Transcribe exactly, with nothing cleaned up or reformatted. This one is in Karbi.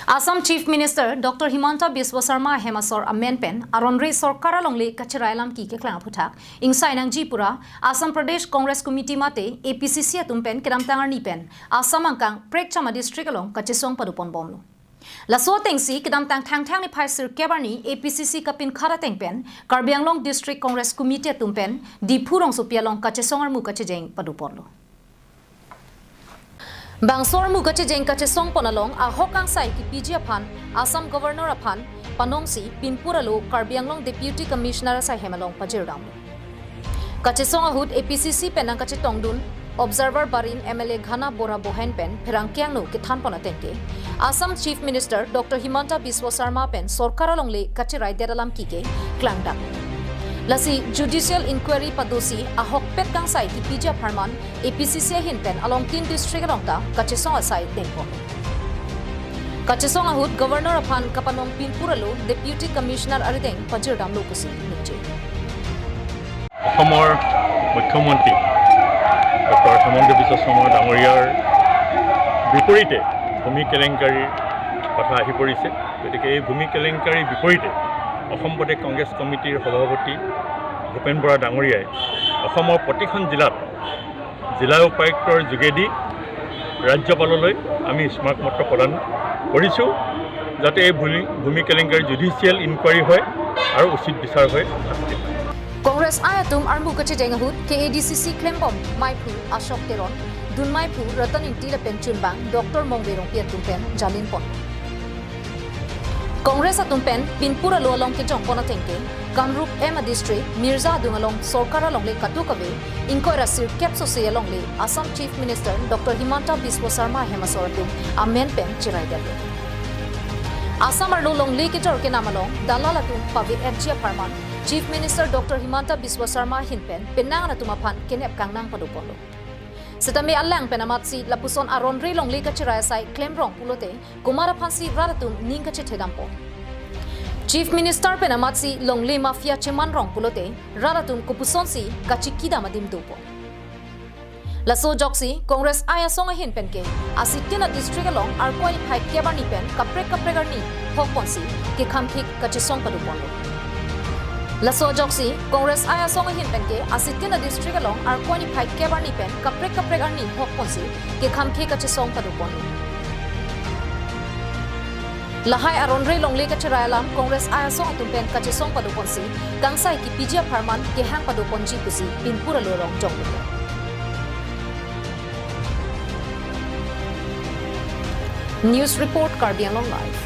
Assam Chief Minister Doctor Himanta Biswa Sarma ahem asor amen pen aronre sorkar alongle kacherai alam ke keklang aphuthak ingsai nangji pura Assam Pradesh Congress Committee mate A P C C atum pen kedamtang arni pen Assam angkang Prekcham a district along kachesong padoponbomlo. Laso atengsi kedamtang Thangthang niphai sirkep arni A P C C kapinkhat ateng pen Karbi Anglong District Congress Committee atum pen Diphu rongsopi along kachesong armu kachejeng padoponlo. Bangso armu kachejeng kachesongpon along ahok kangsai kipiji aphan Assam Governor aphan panongsi pinpur alo Karbi Anglong Deputy Commissioner asai hem along pajirdamlo. Kachesong ahut A P C C pen nangkachetongdun observer barim M L A Ghana Bora Bohen pen pherangke angno kethanpon ateng ke Assam Chief Minister Doctor Himanta Biswa Sarma pen sorkar alongle kacheraidet alam ke klangdak. Lasi judicial inquiry padosi ahokpet kangsai kipiji apharman A P C C ahin pen along tin district along ta kachesong asai dengpon. Kachesong ahut Governor aphan kapanong pinpur alo Deputy Commissioner arideng pajirdamlo pusi ningje. অসমৰ মুখ্যমন্ত্ৰী ডক্টৰ হিমন্ত বিশ্ব শৰ্মা ডাঙৰীয়াৰ বিপৰীতে ভূমি কেলেংকাৰীৰ কথা আহি পৰিছে। গতিকে এই ভূমি কেলেংকাৰীৰ বিপৰীতে অসম প্ৰদেশ কংগ্ৰেছ কমিটিৰ সভাপতি ভূপেন বৰা ডাঙৰীয়াই অসমৰ প্ৰতিখন জিলাত জিলা উপায়ুক্তৰ যোগেদি ৰাজ্যপাললৈ আমি স্মাৰক পত্ৰ প্ৰদান কৰিছোঁ, যাতে এই ভূমি ভূমি কেলেংকাৰী জুডিচিয়েল ইনকুৱাৰী হয় আৰু উচিত বিচাৰ হয়। Congress I atum armu kachejeng ahut K A D C C klembom maiphu Ashok Teron, dun maiphu Ratan Ingti lapen chunbang Doctor Mongve Rongpi atum pen jalinpon. Congress atum pen pinpur alo along kejongpon ateng ke Kamrup M a district Mirza adung along sorkar alongle kadokave ingkoi ra sirkep sose alongle Assam Chief Minister Doctor Himanta Biswa Sarma ahem asor atum amen pen cheraidetlo. Assam arlo longle kejor kenam along dalal atum pave-etji apharman Chief Minister Doctor Himanta Biswa Sarma ahin pen penang atum aphan kenep kangnang padoponlo. Setame alang pen amatsi lapuson aronre longle kacherai asai klemrong pulote komat aphansi rat atum ning kachethedampo. Chief Minister pen amatsi longle mafia chemanrong pulote rat atum kopusonsi kachikidam adim dopo. Laso ajoksi Congress I asong ahin pen ke asitin a district along Arkoi niphai kep arni pen kaprek kaprek arni hokponsi kekhamkhik kachesong padoponlo. Laso ajoksi Congress I asong ahin pen ke asitin a district along Arkoi niphai kep arni pen kaprek kaprek arni hokponsi kekhamkhik kachesong padoponlo. Lahai aronre longle kacherai alam Congress I asong atum pen kachesong padoponsi kangsai kipiji apharman kehang padoponji pusi pinpur alo along jonglo. News report, Karbi Anglong Live.